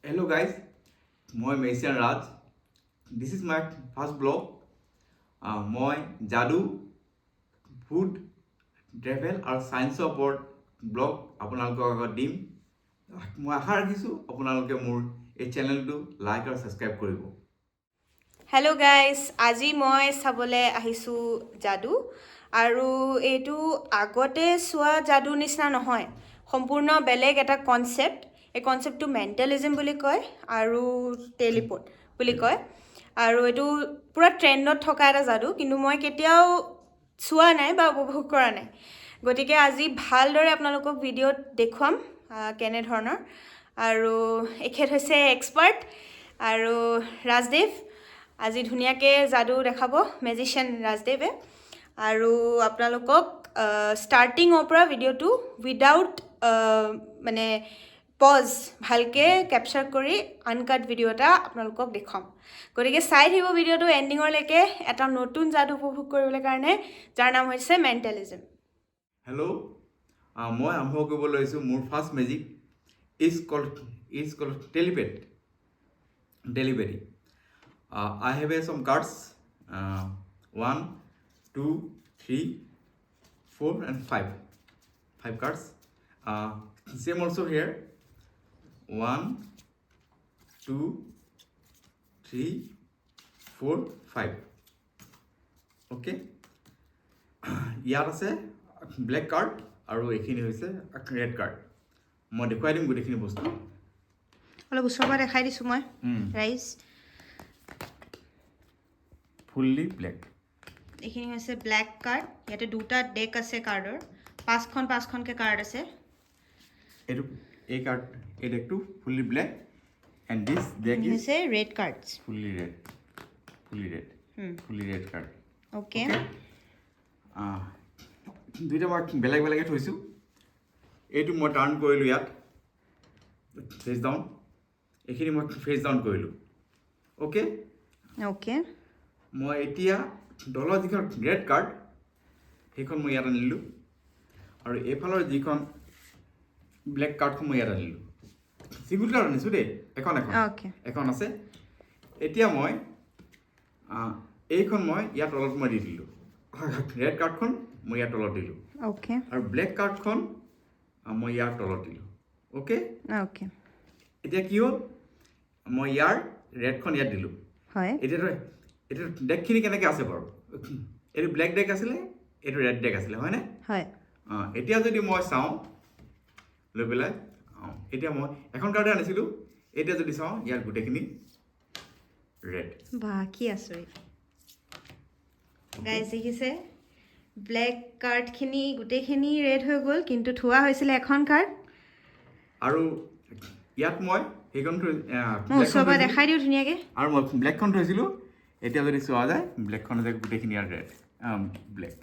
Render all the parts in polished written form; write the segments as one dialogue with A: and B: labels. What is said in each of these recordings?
A: Hello guys, মই magician Raj. This is my first vlog. মই যাদু, ফুড, ট্ৰেভেল আৰু ছায়েন্সৰ ওপৰত ব্লগ আপোনালোকৰ আগত দিম। মই আশা ৰাখিছোঁ আপোনালোকে মোৰ এই চেনেলটো লাইক আৰু ছাবস্ক্ৰাইব কৰিব।
B: হেল্ল' গাইজ, আজি মই চাবলৈ আহিছোঁ যাদু আৰু এইটো আগতে চোৱা যাদু নিচিনা নহয়, সম্পূৰ্ণ বেলেগ এটা কনচেপ্ট। এই কনচেপ্টটো মেণ্টেলিজিম বুলি কয় আৰু টেলিপৰ্ট বুলি কয় আৰু এইটো পূৰা ট্ৰেণ্ডত থকা এটা যাদু, কিন্তু মই কেতিয়াও চোৱা নাই বা উপভোগ কৰা নাই। গতিকে আজি ভালদৰে আপোনালোকক ভিডিঅ'ত দেখুৱাম কেনেধৰণৰ। আৰু এখেত হৈছে এক্সপাৰ্ট আৰু ৰাজদেৱ আজি ধুনীয়াকৈ যাদু দেখাব, মেজিচিয়ান ৰাজদেৱে। আৰু আপোনালোকক ষ্টাৰ্টিঙৰ পৰা ভিডিঅ'টো উইদাউট মানে পজ ভালকৈ কেপচাৰ কৰি আনকাট ভিডিঅ' এটা আপোনালোকক দেখুৱাম। গতিকে চাই থাকিব ভিডিঅ'টো এণ্ডিঙলৈকে, এটা নতুন যাদু উপভোগ কৰিবলৈ কাৰণে, যাৰ নাম হৈছে মেণ্টেলিজিম।
A: হেল্ল', মই আৰম্ভ কৰিব লৈছোঁ। মোৰ first magic is called telepath telepathy. I have a some cards, one, two, three, four and five, five cards. Same also here, one, two, three, four, five. Okay, ইয়াত আছে ব্লেক কাৰ্ড আৰু এইখিনি হৈছে ৰেড কাৰ্ড। মই দেখুৱাই দিম গোটেইখিনি বস্তু।
B: অলপ ওচৰৰ পৰা দেখাই দিছোঁ মই ৰাইজ।
A: Fully black.
B: এইখিনি হৈছে ব্লেক কাৰ্ড। ইয়াতে দুটা ডেক আছে কাৰ্ডৰ, পাঁচখন পাঁচখনকৈ কাৰ্ড আছে।
A: এইটো এই কাৰ্ড, এই ডেকটো fully black and this deck is
B: হৈছে red cards.
A: Fully red, fully red, fully red card.
B: Okay.
A: দুইটা মই বেলেগ বেলেগে থৈছোঁ। এইটো মই টাৰ্ণ কৰিলোঁ ইয়াত ফেচ ডাউন, এইখিনি মই ফেচ ডাউন কৰিলোঁ, অ'কে?
B: অ'কে।
A: মই এতিয়া তলৰ যিখন ৰেড কাৰ্ড, সেইখন মই ইয়াত আনিলোঁ আৰু এইফালৰ যিখন ব্লেক কাৰ্ডখন মই ইয়াত আনিলোঁ। চিংগুল কাৰ্ড আনিছোঁ দেই, এখন এখন। এখন আছে। এতিয়া মই এইখন মই ইয়াৰ তলত মই দি দিলোঁ। ৰেড কাৰ্ডখন মই ইয়াৰ তলত দিলোঁ আৰু ব্লেক কাৰ্ডখন মই ইয়াৰ তলত দিলোঁ, অ'কে?
B: অ'কে।
A: এতিয়া কি হ'ল? মই ইয়াৰ ৰেডখন ইয়াত দিলোঁ। এতিয়াতো এতিয়া ডেকখিনি কেনেকৈ আছে বাৰু? এইটো ব্লেক ডেক আছিলে, এইটো ৰেড ডেক আছিলে, হয়নে?
B: হয়।
A: অঁ, এতিয়া যদি মই চাওঁ লৈ পেলাই, অঁ, এতিয়া মই এখন কাৰ্ডে আনিছিলোঁ। এতিয়া যদি চাওঁ, ইয়াত গোটেইখিনি ৰেড।
B: বা, কি আচৰিত! গাইজ, দেখিছে, ব্লেক কাৰ্ডখিনি গোটেইখিনি ৰেড হৈ গ'ল, কিন্তু থোৱা হৈছিলে এখন কাৰ্ড।
A: আৰু ইয়াত মই সেইখন থৈ
B: মই ওচৰৰ পৰা দেখাই দিওঁ ধুনীয়াকৈ।
A: আৰু মই ব্লেকখন থৈছিলোঁ। এতিয়া যদি চোৱা যায়, ব্লেকখন হৈছে গোটেইখিনি ইয়াত ৰেড, ব্লেক।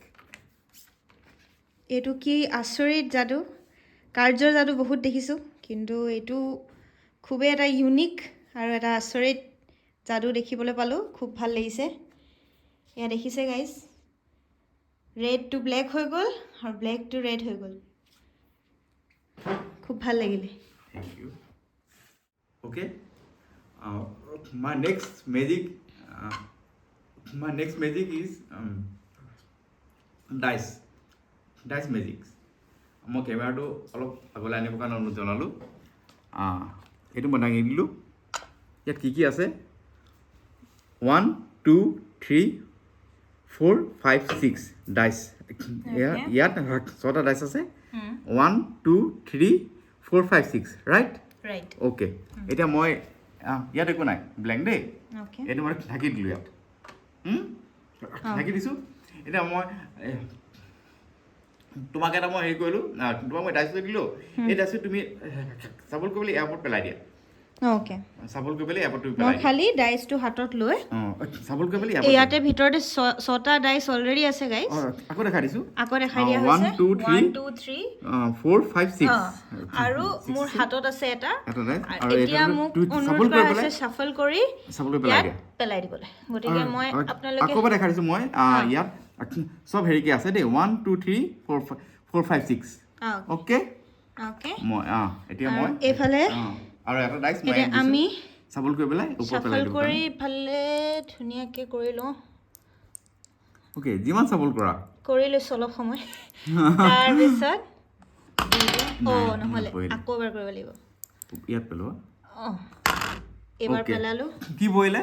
B: এইটো কি আচৰিত যাদু! কাৰ্ডৰ যাদু বহুত দেখিছোঁ, কিন্তু এইটো খুবেই এটা ইউনিক আৰু এটা আচৰিত যাদু দেখিবলৈ পালোঁ। খুব ভাল লাগিছে। এয়া দেখিছে গাইজ, ৰেড টু ব্লেক হৈ গ'ল আৰু ব্লেক টু ৰেড হৈ গ'ল। খুব ভাল লাগিলে।
A: Thank you. Okay, my next magic is dice magic. মই কেমেৰাটো অলপ আগলৈ আনিবৰ কাৰণে অনুৰোধ জনালোঁ। এইটো মই দাঙি দিলোঁ। ইয়াত কি কি আছে? One, two, three, four, five, six dice. ইয়াত ছটা ডাইচ আছে। One, two, three, four, five, six, right?
B: Right.
A: Okay, এতিয়া মই ইয়াত একো নাই, ব্লেংক দেই।
B: অ'কে।
A: এইটো মই ঢাকি দিলোঁ ইয়াত। ঢাকি দিছোঁ। এতিয়া মই তোমাক এটা মই হেৰি কৰিলোঁ, তোমাক মই ডাইচটো দিলোঁ। এই ডাইচটো তুমি চাফল কৰি পেলাই এয়াৰপৰ্ট পেলাই দিয়া।
B: অ'কে।
A: চাফল কৰি পেলাই এয়াৰপৰ্ট তুমি
B: মই
A: পেলাই দিয়া।
B: খালি ডাইচটো হাতত লৈ
A: অঁ, চাফল কৰি পেলাই এয়াৰপৰ্ট।
B: ইয়াতে ভিতৰতে ছটা ডাইচ অলৰেডি আছে গাইজ।
A: অঁ, আকৌ দেখাই দিছোঁ।
B: আকৌ দেখাই দিয়া
A: ওৱান,
B: হৈছে।
A: Two, three,
B: one, two, three,
A: four, five, six.
B: আৰু মোৰ হাতত আছে এটা।
A: এটা ডাইচ।
B: আৰু
A: আৰু
B: এতিয়া
A: এইটো
B: মোক
A: তুমি
B: অনুৰোধ
A: চাফল
B: কৰা
A: কৰি
B: হৈছে
A: পেলাই
B: চাফল কৰি
A: চাফল কৰি পেলাই
B: ইয়াত
A: দিয়া।
B: পেলাই দিবলৈ। গতিকে মই আপোনালোকে
A: আকৌ এবাৰ দেখাই দিছোঁ মই। ইয়াত চব হেৰিকে আছে দেই, one, two, three, four, four, five, six. Okay.
B: Okay.
A: মই এতিয়া মই
B: এইফালে
A: অঁ। আৰু এটা ডাইচ মই
B: এতিয়া
A: ইয়াত দিছোঁ।
B: আমি
A: চাফল কৰি পেলাই ওপৰত পেলাই
B: চাফল
A: দিব।
B: কৰি ইফালে ধুনীয়াকৈ কৰি লওঁ।
A: অ'কে, যিমান চাফল কৰা।
B: কৰি লৈছোঁ অলপ সময়, তাৰপিছত
A: নাই,
B: অঁ, নহ'লে
A: নপৰিলে।
B: আকৌ এবাৰ কৰিব লাগিব।
A: ইয়াত পেলোৱা।
B: অঁ, এইবাৰ
A: Okay.
B: পেলালোঁ।
A: কি পৰিলে?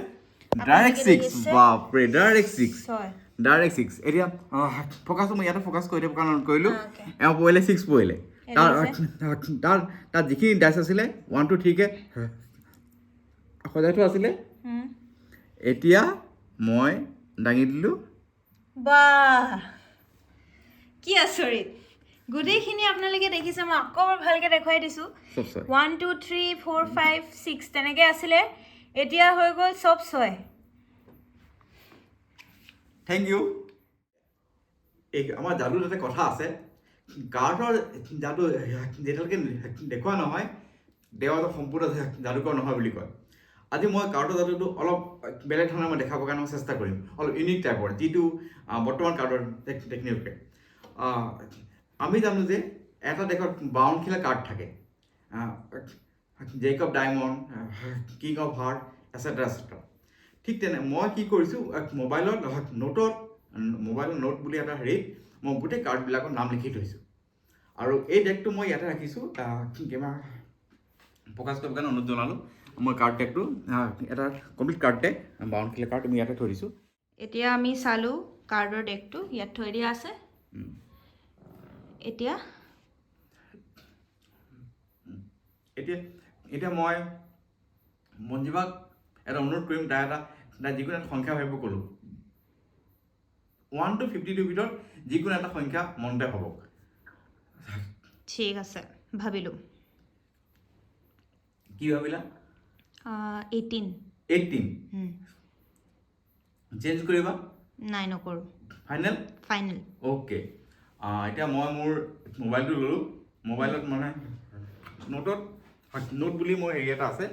A: Direct six!
B: দেখিছে?
A: বাপৰে, ডাইৰেক্ট ছিক্স!
B: ছয়।
A: Direct six. এতিয়া ফ'কাছটো মই ইয়াতে ফ'কাছ কৰি দিব কাৰণে কৰিলোঁ।
B: Okay.
A: এওঁ পৰিলে, ছিক্স পৰিলে। তাৰ
B: দেখিছে?
A: তাৰ তাত যিখিনি ডাইচ আছিলে, ওৱান টু থ্ৰীকে সজাই থোৱা আছিলে। এতিয়া মই দাঙি দিলোঁ।
B: বাহ, কি আচৰিত! গোটেইখিনি আপোনালোকে দেখিছে, মই আকৌ এবাৰ ভালকৈ দেখুৱাই দিছোঁ।
A: চব ছয়।
B: 1, 2, 3, 4, 5, 6 তেনেকৈ আছিলে, এতিয়া হৈ গ'ল চব ছয়।
A: Thank U. এই আমাৰ যাদুত এটা কথা আছে, কাৰ্ডৰ যাদু যেতিয়ালৈকে দেখুওৱা নহয়, তেওঁ এটা সম্পূৰ্ণ যাদুকৰ নহয় বুলি কয়। আজি মই কাৰ্ডৰ যাদুটো অলপ বেলেগ ধৰণে মই দেখাবৰ কাৰণে মই চেষ্টা কৰিম, অলপ ইউনিক টাইপৰ, যিটো বৰ্তমান কাৰ্ডৰ টেকনিকে। আমি জানো যে এটা দেশত 52 খিলা কাৰ্ড থাকে, Jack of diamond, king of heart, etcetera etcetera. ঠিক তেনে মই কি কৰিছোঁ, মোবাইলত নোটত, মোবাইলৰ নোট বুলি এটা হেৰিত মই গোটেই কাৰ্ডবিলাকৰ নাম লিখি থৈছোঁ আৰু এই ডেকটো মই ইয়াতে ৰাখিছোঁ। কেমেৰা ফ'কাছ কৰিবৰ কাৰণে অনুৰোধ জনালোঁ। মই কাৰ্ড ডেকটো, এটা কমপ্লিট কাৰ্ড ডেক, 52 খিলা কাৰ্ড মই ইয়াতে থৈ দিছোঁ।
B: এতিয়া আমি চালোঁ, কাৰ্ডৰ ডেকটো ইয়াত থৈ দিয়া আছে। এতিয়া
A: এতিয়া এতিয়া মই মঞ্জিমাক এটা অনুৰোধ কৰিম, তাই যিকোনো এটা সংখ্যা ভাবিব ক'লোঁ। 1 টু 52ৰ ভিতৰত যিকোনো এটা সংখ্যা মনতে ভাবক।
B: ঠিক আছে, ভাবিলোঁ।
A: কি ভাবিলা?
B: 18।
A: 18? চেঞ্জ কৰিবা?
B: নাই, নকৰোঁ।
A: ফাইনেল?
B: ফাইনেল।
A: অ'কে, এতিয়া মই মোৰ মোবাইলটো ল'লোঁ। মোবাইলত মানে নোটত, নোট বুলি মোৰ হেৰি এটা আছে,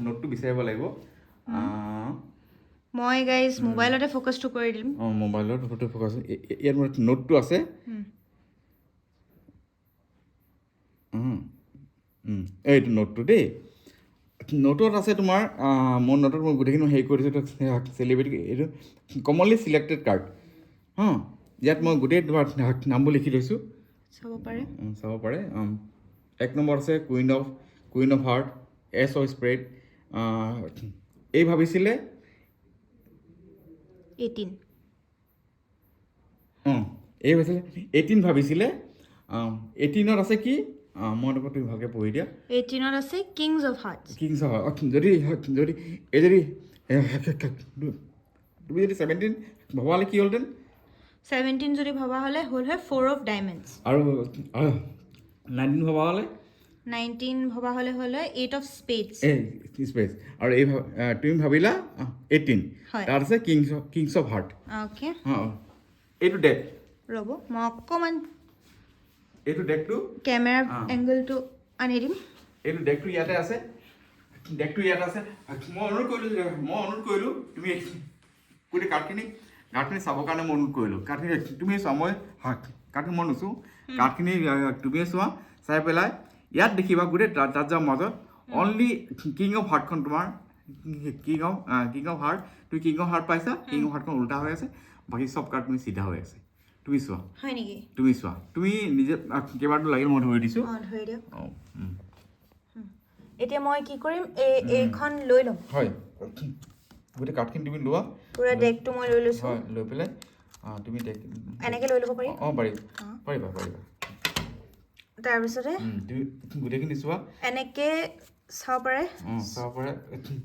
A: নোটটো বিচাৰিব লাগিব।
B: মই গাইজ মোবাইলতে ফ'কাছটো কৰি দিম।
A: অঁ, মোবাইলত ফটো ফ'কাছ। ইয়াত মোৰ নোটটো আছে। এইটো নোটটো দেই। নোটত আছে তোমাৰ, মোৰ নোটত মই গোটেইখিনি হেৰি কৰি দিছোঁ। চেলিব্ৰিটি, এইটো কমনলি চিলেক্টেড কাৰ্ড। হা, ইয়াত মই গোটেই তোমাৰ নামবোৰ লিখি থৈছোঁ।
B: চাব পাৰে।
A: চাব পাৰে। এক নম্বৰ আছে queen of heart, ace of spade. এই ভাবিছিলে
B: 18।
A: অঁ, এই ভাবিছিলে 18 ভাবিছিলে। 18ত আছে কি? মই তোমাক, তুমি ভালকৈ পঢ়ি দিয়া।
B: 18ত আছে kings of hearts.
A: Kings of. যদি যদি এই যদি তুমি যদি 17 ভবা হ'লে কি হ'লহেঁতেন?
B: 17 যদি ভবা হ'লে হ'ল হয় ফ'ৰ অফ ডায়মণ্ডছ।
A: আৰু 19 ভবা হ'লে?
B: 19 ভবা হ'লে হ'ল হয় এইট অফ স্পেডছ।
A: এই স্পেডছ। আৰু এই তুমি ভাবিলা 18।
B: হয়।
A: তাত আছে কিংছ অফ হাৰ্ট।
B: অ'কে।
A: অঁ, এইটো ডেক।
B: ৰ'ব, মই অকণমান
A: এইটো ডেকটো
B: কেমেৰা এংগলটো আনি দিম।
A: এইটো ডেকটো ইয়াতে আছে, ডেকটো ইয়াত আছে। মই অনুৰোধ কৰিলোঁ, তুমি গোটেই কাৰ্ডখিনি চাবৰ কাৰণে মই অনুৰোধ কৰিলোঁ। কাৰ্ডখিনি তুমি চোৱা, মই কাৰ্ডখিনি মই নুচোঁ। কাৰ্ডখিনি তুমিয়ে চোৱা। চাই পেলাই ইয়াত দেখিবা গোটেই তাত যোৱাৰ মাজত অনলি কিং অফ হাৰ্টখন, তোমাৰ কিং অফ হাৰ্ট। তুমি কিং অফ হাৰ্ট পাইছা। কিং অফ হাৰ্টখন উল্টা হৈ আছে, বাকী চব কাৰ্ড তুমি চিধা হৈ আছে। তুমি চোৱা।
B: হয় নেকি?
A: তুমি চোৱা, তুমি নিজে। কেমেৰাটো লাগিল, মই ধৰি দিছোঁ।
B: অঁ, ধৰি দিয়ক।
A: অঁ।
B: এতিয়া মই কি কৰিম, এইখন লৈ ল'ম।
A: হয়, গোটেই কাৰ্ডখিনি তুমি লোৱা।
B: পূৰা ডেকটো মই লৈ লৈছোঁ।
A: হয়, লৈ পেলাই তুমি ডেক
B: এনেকৈ লৈ ল'ব পাৰি?
A: অঁ, পাৰিবা, পাৰিবা, পাৰিবা।
B: তাৰপিছতে
A: তুমি গোটেইখিনি চোৱা।
B: এনেকৈ চাব পাৰে।
A: অঁ, চাব পাৰে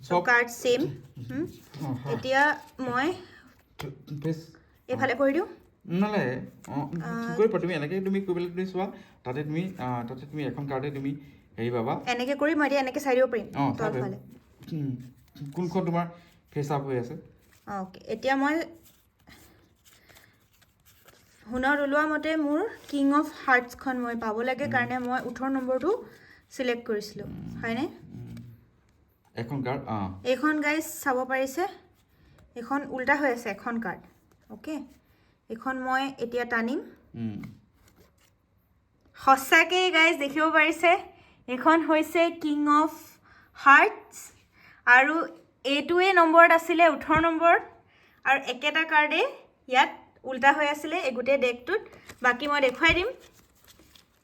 A: চব।
B: Card same. এতিয়া মই
A: ফেচ
B: এইফালে কৰি দিওঁ।
A: নালাগে। অঁ, কৰিবা তুমি এনেকৈ, তুমি কৰি পেলাই তুমি চোৱা। তাতে তুমি এখন কাৰ্ডে তুমি হেৰি পাবা।
B: এনেকৈ কৰি মই এতিয়া এনেকৈ চাই দিব পাৰিম।
A: অঁ, চাই
B: তলফালে।
A: কোনখন তোমাৰ ফেচ আপ হৈ আছে।
B: অ'কে, এতিয়া মই সোণত ওলোৱা মতে মোৰ কিং অফ হাৰ্টছখন মই পাব লাগে কাৰণে মই 18 নম্বৰটো চিলেক্ট কৰিছিলোঁ, হয়নে?
A: এখন কাৰ্ড, অঁ।
B: এইখন গাইজ চাব পাৰিছে, এইখন উল্টা হৈ আছে এখন কাৰ্ড। অ'কে, এইখন মই এতিয়া টানিম। সঁচাকেই গাইজ, দেখিব পাৰিছে, এইখন হৈছে কিং অফ হাৰ্টছ আৰু এইটোৱে নম্বৰত আছিলে, 18 নম্বৰত, আৰু একেটা কাৰ্ডেই ইয়াত উল্টা হৈ আছিলে এই গোটেই ডেকটোত। বাকী মই দেখুৱাই দিম।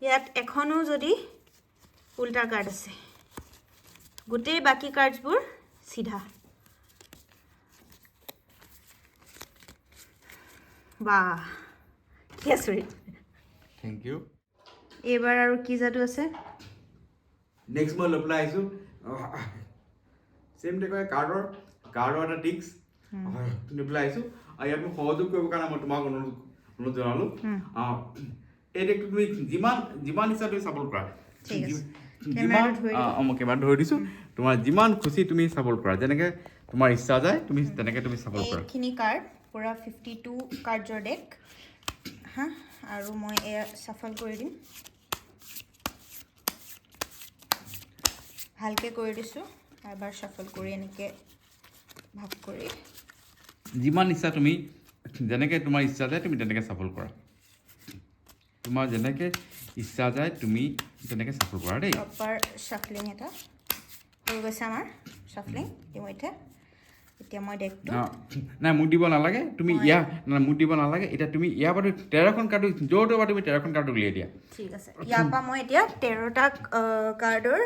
B: ইয়াত এখনো যদি উল্টা কাৰ্ড আছে, গোটেই বাকী কাৰ্ডছবোৰ চিধা। বাহ, কি আচৰিত!
A: Thank you.
B: এইবাৰ আৰু কি যাদু আছে?
A: নেক্সট মই লৈ পেলাই আহিছোঁ ছেইম তেনেকৈ কাৰ্ডৰ এটা ট্ৰিক্স লৈ পেলাই আহিছোঁ আৰু ইয়াত মোক সহযোগ কৰিবৰ কাৰণে মই তোমাক অনুৰোধ জনালোঁ। এই ডেকটো তুমি যিমান যিমান ইচ্ছা তুমি চাফল কৰা।
B: ঠিক আছে।
A: যিমান
B: কেমেৰাটো ধৰি
A: অঁ অঁ, মই কেমেৰাটো ধৰি দিছোঁ। তোমাৰ যিমান খুচি তুমি চাফল কৰা, যেনেকৈ তোমাৰ ইচ্ছা যায় তুমি তেনেকৈ তুমি চাফল কৰা।
B: এইখিনি কাৰ্ড পূৰা 52 কাৰ্ডৰ ডেক, হা, আৰু মই এয়া চাফল কৰি দিম, ভালকৈ কৰি দিছোঁ। এবাৰ চাফল কৰি এনেকৈ ভাগ কৰি
A: যিমান ইচ্ছা তুমি যেনেকৈ তোমাৰ ইচ্ছা যায় তুমি তেনেকৈ চাফল কৰা। তোমাৰ যেনেকৈ ইচ্ছা যায় তুমি তেনেকৈ চাফল কৰা দেই।
B: প্ৰপাৰ চাফলিং এটা হৈ গৈছে আমাৰ চাফলিং ইতিমধ্যে। এতিয়া মই ডেকটো
A: নাই, মোক দিব নালাগে তুমি ইয়াৰ, নাই মোক দিব নালাগে। এতিয়া তুমি ইয়াৰ পৰা 13খন কাৰ্ড, য'ৰ পৰা তুমি 13খন কাৰ্ড উলিয়াই দিয়া।
B: ঠিক আছে, ইয়াৰ পৰা মই এতিয়া 13টা কাৰ্ডৰ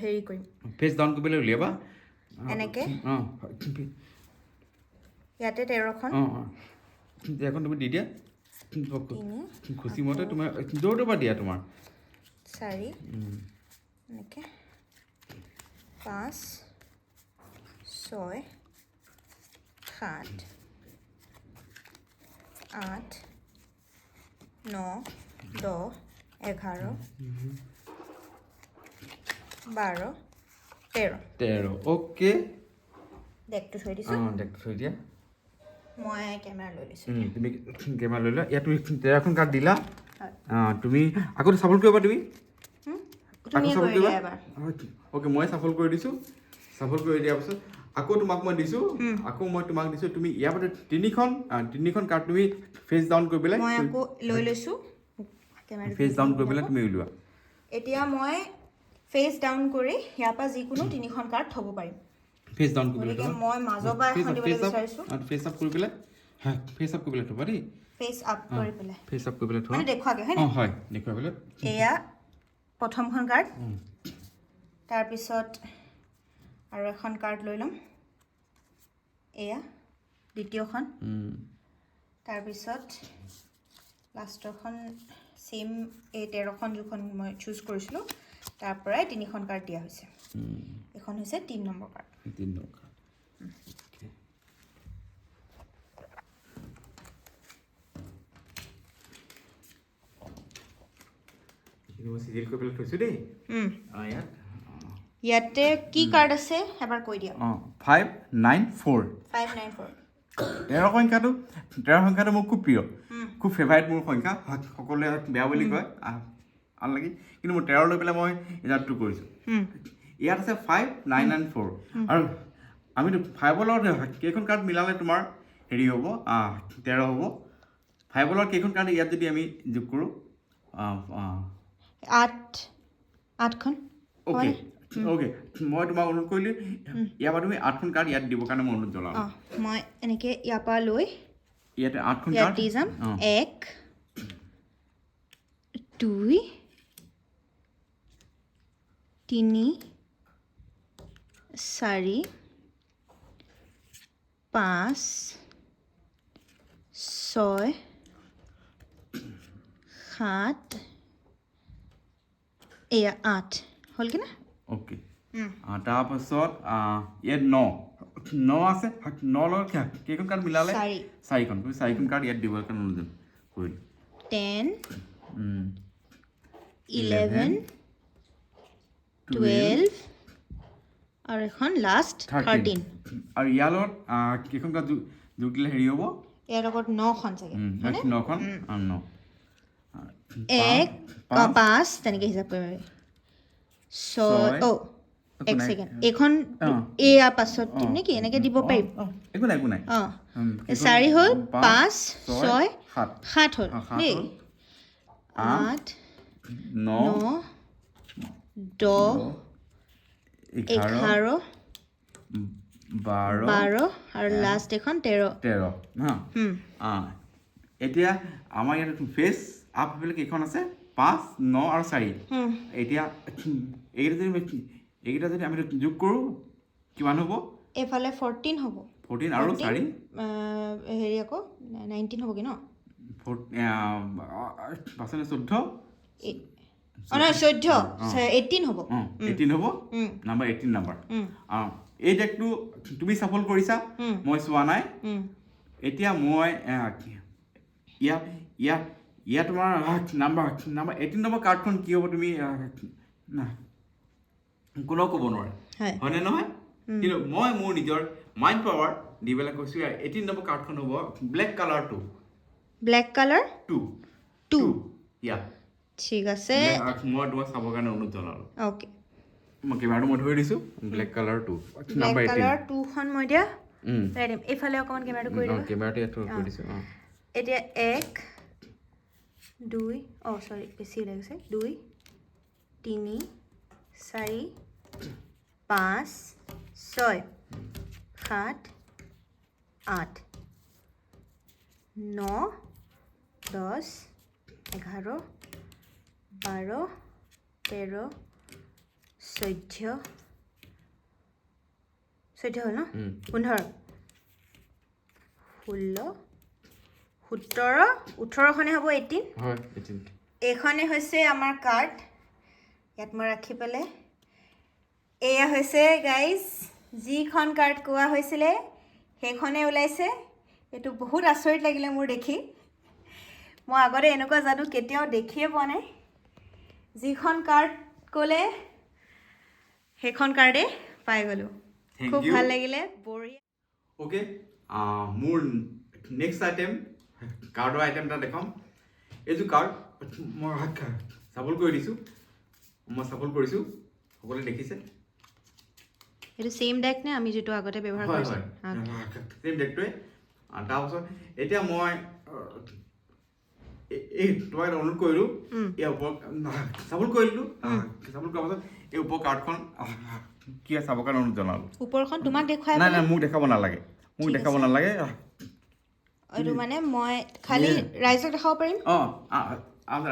B: হেৰি কৰিম।
A: ফেচ ডাউন কৰিবলৈ উলিয়াবা
B: এনেকৈ।
A: অঁ।
B: ইয়াতে 13খন।
A: অঁ অঁ, 13খন তুমি দি দিয়া খুচি মতে, তোমাৰ য'ৰ পৰা দিয়া তোমাৰ।
B: 4, এনেকৈ 5, 6, 7, 8, 9, 10, 11, 12, 13।
A: 13, অ'কে।
B: ডেকটো থৈ দিছোঁ।
A: অঁ, ডেকটো থৈ দিয়া।
B: মই কেমেৰা লৈ লৈছোঁ।
A: তুমি কেমেৰা লৈ লোৱা। ইয়াত তুমি 13খন কাৰ্ড দিলা। অঁ, তুমি আকৌ চাফল কৰিবা তুমি।
B: তুমিয়ে
A: আকৌ
B: কৰি
A: কৰিবা
B: দিয়া এবাৰ।
A: অ'কে, মই চাফল কৰি দিছোঁ। চাফল কৰি দিয়াৰ পাছত আকৌ তোমাক মই দিছোঁ, আকৌ মই তোমাক দিছোঁ। তুমি ইয়াৰ পৰা তিনিখন কাৰ্ড তুমি ফেচ ডাউন কৰি পেলাই
B: মই আকৌ লৈ লৈছোঁ।
A: ফেচ ডাউন কৰি পেলাই তুমি উলিওৱা।
B: এতিয়া মই ফেচ ডাউন কৰি ইয়াৰ পৰা যিকোনো 3খন কাৰ্ড থ'ব পাৰিম।
A: ফেচ ডাউন কৰি
B: গতিকে মই মাজৰ পৰা এখন দিবলৈ বিচাৰিছোঁ।
A: ফেচ আপ কৰি পেলাই, হয়, ফেচ আপ কৰি পেলাই থ'বা দেই।
B: ফেচ আপ কৰি পেলাই।
A: ফেচ আপ কৰি পেলাই থোৱা।
B: মানে দেখুৱাকৈ, হয়
A: অঁ, হয়, দেখুৱাই পেলাই।
B: এয়া প্ৰথমখন কাৰ্ড, তাৰপিছত আৰু এখন কাৰ্ড লৈ ল'ম, এয়া দ্বিতীয়খন, তাৰপিছত লাষ্টৰখন ছেইম এই 13খন যিখন মই চুজ কৰিছিলোঁ তাৰ পৰাই 3খন কাৰ্ড দিয়া হৈছে। এইখন হৈছে 3 নম্বৰ কাৰ্ড।
A: 3 number card. মই চিজিল কৰি পেলাই থৈছোঁ দেই। ইয়াত
B: ইয়াতে কি কাৰ্ড আছে এবাৰ কৈ দিয়া।
A: অঁ, 5 9 4।
B: 5 9 4।
A: 13 সংখ্যাটো মোৰ খুব প্ৰিয়, খুব ফেভাৰিট মোৰ সংখ্যা। সকলোৱে বেয়া বুলি কয়, আনলাকি, কিন্তু মোৰ 13 লৈ পেলাই মই ইয়াতটো কৰিছোঁ। ইয়াত আছে 5 9 9 4 আৰু আমিতো 5ৰ লগত কেইখন কাৰ্ড মিলালে তোমাৰ হেৰি হ'ব, 13 হ'ব। 5ৰ লগত কেইখন কাৰ্ড ইয়াত যদি আমি যোগ কৰোঁ,
B: 8খন।
A: অ'কে অ'কে, মই তোমাক অনুৰোধ কৰিলোঁ ইয়াৰ পৰা তুমি 8খন কাৰ্ড ইয়াত দিবৰ কাৰণে মই অনুৰোধ জনালোঁ।
B: অঁ, মই এনেকৈ ইয়াৰ পৰা লৈ
A: ইয়াতে 8খন
B: ইয়াত
A: কাৰ্ড
B: দি যাম। 1, 2, 3, 4, 5, 6, 7, এয়া 8 হ'লগৈ না?
A: অ'কে। তাৰপাছত ইয়াত 9 আছে, 9 লগত কেইখন কাৰ্ড মিলালে? 4খন। তুমি 4খন কাৰ্ড ইয়াত দিবৰ কাৰণে অনুৰোধ কৰিলোঁ।
B: 10, 11, 12 আৰু এখন লাষ্ট
A: 13।
B: 13।
A: আৰু ইয়াৰ লগত কেইখন কাৰ্ড যোগ দিলে হেৰি হ'ব?
B: ইয়াৰ লগত 9খন চাগে।
A: 9খন, 9।
B: 1, 5, তেনেকৈ হিচাপ কৰিব পাৰি। 6, অ' এক ছেকেণ্ড, এইখন এয়া পাছত দিম নেকি? এনেকৈ দিব পাৰিম।
A: একো নাই, একো নাই।
B: অঁ, 4 হ'ল, 5, 6, 7 হ'ল দেই। 8, 9, 10,
A: 11,
B: 11,
A: 12,
B: 12 আৰু লাষ্ট এখন 13।
A: 13 হা। এতিয়া আমাৰ ইয়াত ফেচ আপ হৈ কেইখন আছে? 5, 9 আৰু 4। এতিয়া এইকেইটা যদি আমি যোগ কৰোঁ কিমান হ'ব?
B: এইফালে 14 হ'ব।
A: 14 আৰু 4?
B: হেৰি আকৌ 19 হ'বগৈ ন?
A: 5 14,
B: নহয় 14, 18 হ'ব।
A: 18 হ'ব, নাম্বাৰ 18 নাম্বাৰ। এই ডেকটো তুমি চাফল কৰিছা, মই চোৱা নাই। এতিয়া মই ইয়াত তোমাৰ নাম্বাৰ 18 নম্বৰ কাৰ্ডখন কি হ'ব তুমি কোনেও ক'ব নোৱাৰে, হয়নে নহয়? কিন্তু মই মোৰ নিজৰ মাইণ্ড পাৱাৰ দি পেলাই কৈছোঁ 18 নম্বৰ কাৰ্ডখন হ'ব ব্লেক কালাৰটো।
B: Black colour
A: 2
B: 2।
A: ইয়া,
B: ঠিক আছে,
A: মই তোমাক চাবৰ কাৰণে অনুৰোধ জনালোঁ।
B: অ'কে,
A: মই কেমেৰাটো মই ধৰি দিছোঁ। ব্লেক কালাৰ 2,
B: ব্লেক কালাৰ 2খন মই এতিয়া দিম। এইফালে অকণমান কেমেৰাটো কৰি দিবা।
A: কেমেৰাটো ইয়াত কৰি দিছোঁ।
B: এতিয়া 1, 2, চৰি বেছি ওলাই গৈছে, 2, 3, 4, 5, 6, 7, 8, 9, 10, 11, 12, 13, 14, 14 হ'ল ন? 15, 16, 17, 18খনে হ'ব 18।
A: হয়, 18।
B: এইখনে হৈছে আমাৰ কাৰ্ড, ইয়াত মই ৰাখি পেলাই। এয়া হৈছে গাইজ, যিখন কাৰ্ড কোৱা হৈছিলে সেইখনে ওলাইছে। এইটো বহুত আচৰিত লাগিলে মোৰ দেখি, মই আগতে এনেকুৱা যাদু কেতিয়াও দেখিয়ে পোৱা নাই। যিখন কাৰ্ড ক'লে সেইখন কাৰ্ডে পাই গ'লোঁ, খুব ভাল লাগিলে, বঢ়িয়া।
A: অ'কে, মোৰ নেক্সট আইটেম কাৰ্ডৰ আইটেম এটা দেখাম। এইযোৰ কাৰ্ড মই চাফল কৰি দিছোঁ, মই চাফল কৰিছোঁ, সকলোৱে দেখিছে।
B: এইটো ছেইম ডেক নে আমি যিটো আগতে ব্যৱহাৰ কৰিছোঁ?
A: ছেইম ডেকটোৱে। তাৰপাছত এতিয়া মই এই তোমাক এটা অনুৰোধ কৰিলোঁ, ইয়াৰ ওপৰত চাফল কৰি দিলোঁ। চাফল কৰাৰ পাছত এই ওপৰ কাৰ্ডখন কি চাবৰ কাৰণে অনুৰোধ জনালোঁ।
B: ওপৰখন তোমাক দেখুৱাই?
A: নাই নাই, মোক দেখাব নালাগে, মোক দেখাব নালাগে।
B: এইটো মানে মই খালি ৰাইজক দেখাব পাৰিম।
A: অঁ,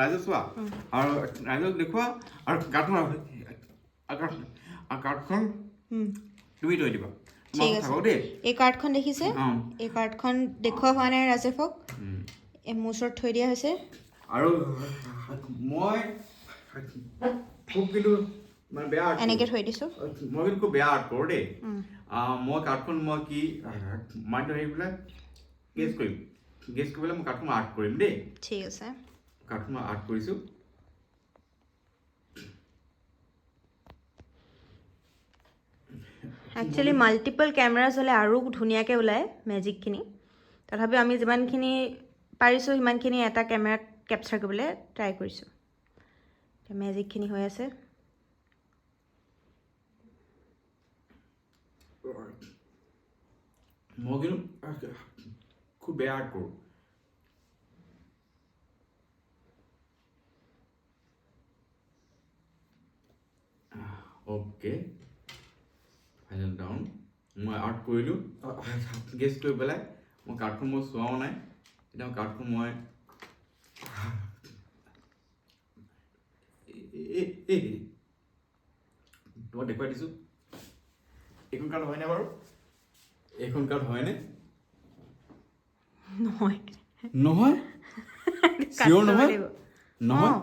A: ৰাইজক চোৱা আৰু ৰাইজক দেখুওৱা, আৰু কাৰ্ডখন তুমি থৈ দিবা।
B: ঠিক আছে, এই কাৰ্ডখন দেখিছে? এই কাৰ্ডখন দেখুওৱা হোৱা নাই ৰাজেশক, মোৰ ওচৰত থৈ দিয়া হৈছে।
A: আৰু মই খুব কিন্তু মানে বেয়া
B: এনেকৈ থৈ দিছোঁ,
A: মই কিন্তু খুব বেয়া আৰ্ট কৰোঁ দেই। মই কাৰ্ডখন মই কি মাইণ্ডটো হেৰি পেলাই গেছ কৰিম, গেছ কৰি পেলাই মই কাৰ্ডখন আৰ্ট কৰিম দেই।
B: ঠিক আছে,
A: কাৰ্ডখন মই আৰ্ট কৰিছোঁ।
B: একচুৱেলি মাল্টিপল কেমেৰাজ হ'লে আৰু ধুনীয়াকৈ ওলায় মেজিকখিনি, তথাপিও আমি যিমানখিনি পাৰিছোঁ সিমানখিনি এটা কেমেৰাত কেপচাৰ কৰিবলৈ ট্ৰাই কৰিছোঁ। মেজিকখিনি হৈ আছে।
A: মই কিন্তু খুব বেয়া আৰ্ট কৰোঁ। অ'কে, ফাইনেল ডাউন মই আৰ্ট কৰিলোঁ, গেছ কৰি পেলাই। মই কাৰ্ডখন মই চোৱাও নাই এতিয়া, কাৰ্ডখন মই তোমাক দেখুৱাই দিছোঁ। এইখন কাৰ্ড হয়নে বাৰু? এইখন কাৰ্ড হয়নে?
B: নহয়।
A: নহয়? চিয়'ৰ নহয়? নহয়?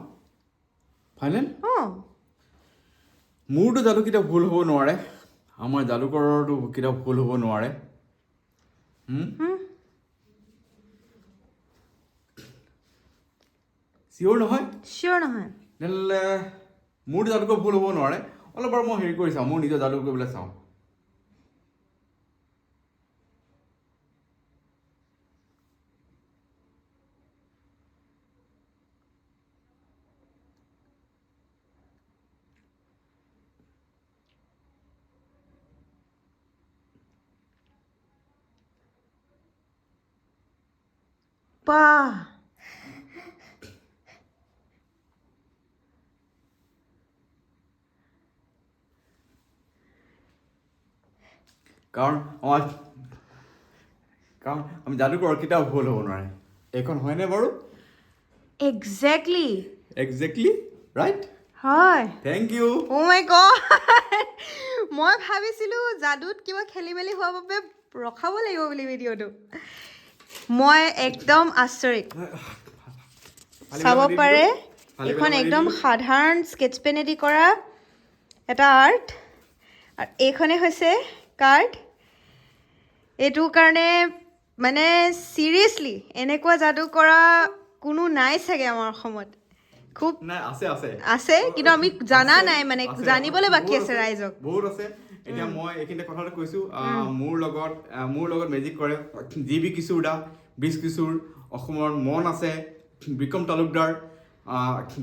A: ফাইনেল? মোৰতো যাদু কেতিয়াও ভুল হ'ব নোৱাৰে, আমাৰ যাদুকৰৰতো কেতিয়াও ভুল হ'ব নোৱাৰে। চিয়'ৰ নহয়?
B: চিয়'ৰ নহয়।
A: তেনেহ'লে মোৰতো যাদুকৰ ভুল হ'ব নোৱাৰে। অলপ বাৰু মই হেৰি কৰি চাওঁ, মোৰ নিজৰ যাদু কৰিবলৈ চাওঁ।
B: বাহ,
A: কাৰণ আমাৰ কাৰণ আমি যাদুকৰ কেতিয়াও ভুল হ'ব নোৱাৰে। এইখন হয়নে বাৰু?
B: একজেক্টলি।
A: Exactly right.
B: হয়।
A: Thank you.
B: Oh my god, মই ভাবিছিলোঁ যাদুত কিবা খেলি মেলি হোৱাৰ বাবে ৰখাব লাগিব বুলি ভিডিঅ'টো। মই একদম আচৰিত। চাব পাৰে, এইখন একদম সাধাৰণ স্কেটছ পেনেদি কৰা এটা আৰ্ট আৰু এইখনেই হৈছে কাৰ্ড। এইটো কাৰণে মানে চিৰিয়াছলি এনেকুৱা যাদু কৰা কোনো নাই চাগে আমাৰ অসমত। খুব
A: নাই, আছে, আছে।
B: আছে, কিন্তু আমি জানা
A: আছে,
B: নাই মানে
A: আছে।
B: জানিবলৈ বাকী
A: বহুত
B: আছে ৰাইজক।
A: বহুত আছে। এতিয়া মই এইখিনিতে কথাটো কৈছো, মোৰ লগত মেজিক কৰে জি বি কিশোৰ দা, ব্ৰিজ কিশোৰ, অসমৰ মন আছে বিক্ৰম তালুকদাৰ।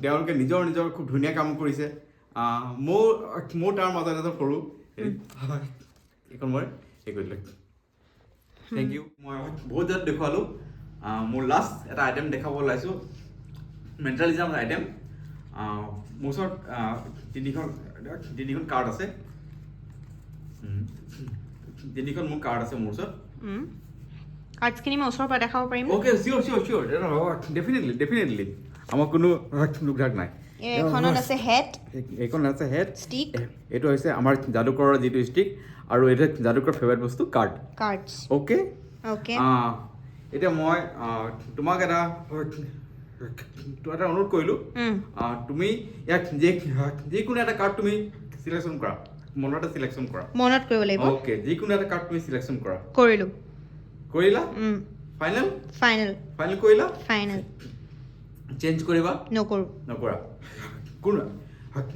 A: তেওঁলোকে নিজৰ নিজৰ খুব ধুনীয়া কাম কৰিছে। মোৰ তাৰ মাজত এজন সৰু এইখন মই এই কৰি দিলোঁ। Thank you. মই বহুত জেগাত দেখুৱালোঁ। মোৰ লাষ্ট এটা আইটেম দেখাব ওলাইছোঁ, মেণ্টেলিজাম আইটেম। মোৰ ওচৰত তিনিখন কাৰ্ড আছে। তিনিখন মোৰ কাৰ্ড আছে মোৰ ওচৰত।
B: কাৰ্ডছখিনি মই ওচৰৰ পৰা দেখাব পাৰিম?
A: Okay, sure, definitely, definitely. আমাৰ কোনো লুকঢাক নাই।
B: এইখনত আছে হেট।
A: এইখন আছে হেড।
B: ষ্টিক।
A: এইটো হৈছে আমাৰ যাদুকৰৰ যিটো ষ্টিক আৰু এইটো যাদুকৰৰ ফেভাৰিট বস্তু কাৰ্ড।
B: কাৰ্ডছ।
A: অ'কে।
B: অ'কে।
A: এতিয়া মই তোমাক এটা অনুৰোধ কৰিলোঁ। তুমি ইয়াত যিকোনো এটা কাৰ্ড তুমি চিলেকশ্যন কৰা, মনতে চিলেকশ্যন কৰা।
B: মনত কৰিব লাগিব?
A: অ'কে, যিকোনো এটা কাৰ্ড তুমি চিলেকশ্যন কৰা।
B: কৰিলোঁ।
A: কৰিলা? ফাইনেল?
B: ফাইনেল।
A: ফাইনেল কৰিলা?
B: ফাইনেল।
A: চেঞ্জ কৰিবা?
B: নকৰোঁ।
A: নকৰা। কোন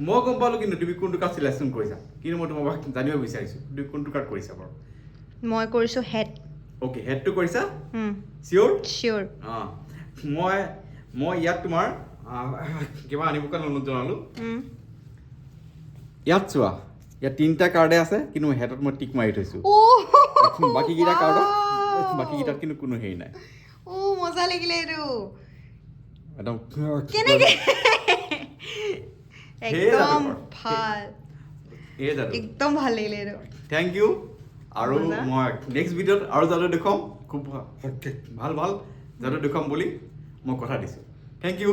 A: মই গম পালোঁ কিন্তু তুমি কোনটো কাৰ্ড চিলেকশ্যন কৰিছা, কিন্তু মই তোমাৰ পৰা জানিব বিচাৰিছোঁ তুমি কোনটো কাৰ্ড কৰিছা বাৰু?
B: মই কৰিছোঁ হেড।
A: অ'কে, হেডটো কৰিছা? চিয়'ৰ?
B: চিয়'ৰ।
A: অঁ, মই ইয়াত তোমাৰ কিবা আনিবৰ কাৰণে অনুৰোধ জনালোঁ। ইয়াত চোৱা, ইয়াত তিনিটা কাৰ্ডে আছে, কিন্তু হেডত মই টিক মাৰি থৈছোঁ। বাকীকেইটা কাৰ্ডত, বাকীকেইটাত কিন্তু কোনো হেৰি নাই।
B: অ', মজা লাগিলে এইটো।
A: একদম।
B: কেনেকে একদম
A: যাদুকৰ।
B: ভাল।
A: এই যাদু।
B: একদম ভাল লাগিলে এইটো।
A: Thank you. আৰু
B: মজা।
A: মই নেক্সট ভিডিঅ'ত আৰু যাদু দেখুৱাম, খুব ভাল ভাল যাদু দেখুৱাম বুলি মই কথা দিছোঁ। Thank you.